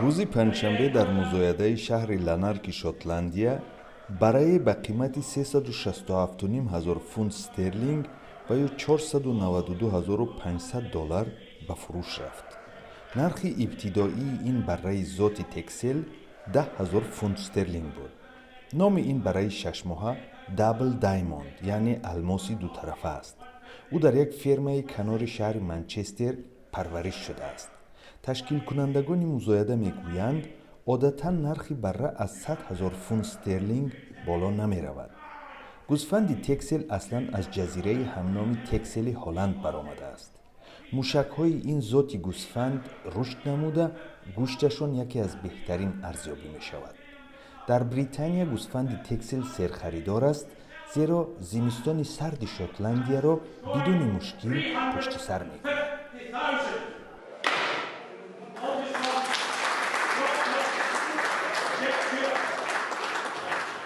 Рӯзи панҷшанбе дар музоядаи шаҳри Ланарки Шотландия баррае ба қимати 367,5 ҳазор фунт стерлинг ва ё 492 500 доллар ба фурӯш рафт. Нархи ибтидоии ин барраи зоти тексел 10 ҳазор фунт стерлинг буд. Номи ин барраи шашмоҳа Дабл Даймонд, яъне алмоси дутарафа аст. Ӯ дар як фермаи канори шаҳри Манчестер парвариш шудааст. Ташкилкунандагони музояда мегӯянд, одатан нархи барра аз 100 ҳазор фунт стерлинг боло намеравад. Гӯсфанди тексел аслан аз ҷазираи ҳамноми Тексели Ҳолланд баромадааст. Мушакҳои ин зоти гӯсфанд рушд намуда, гӯшташон яке аз беҳтарин арзёбӣ мешавад. Дар Британия гӯсфанди тексел серхаридор аст, зеро зимистони сарди Шотландияро бидуни мушкил пушти сар мекунад. 50,000.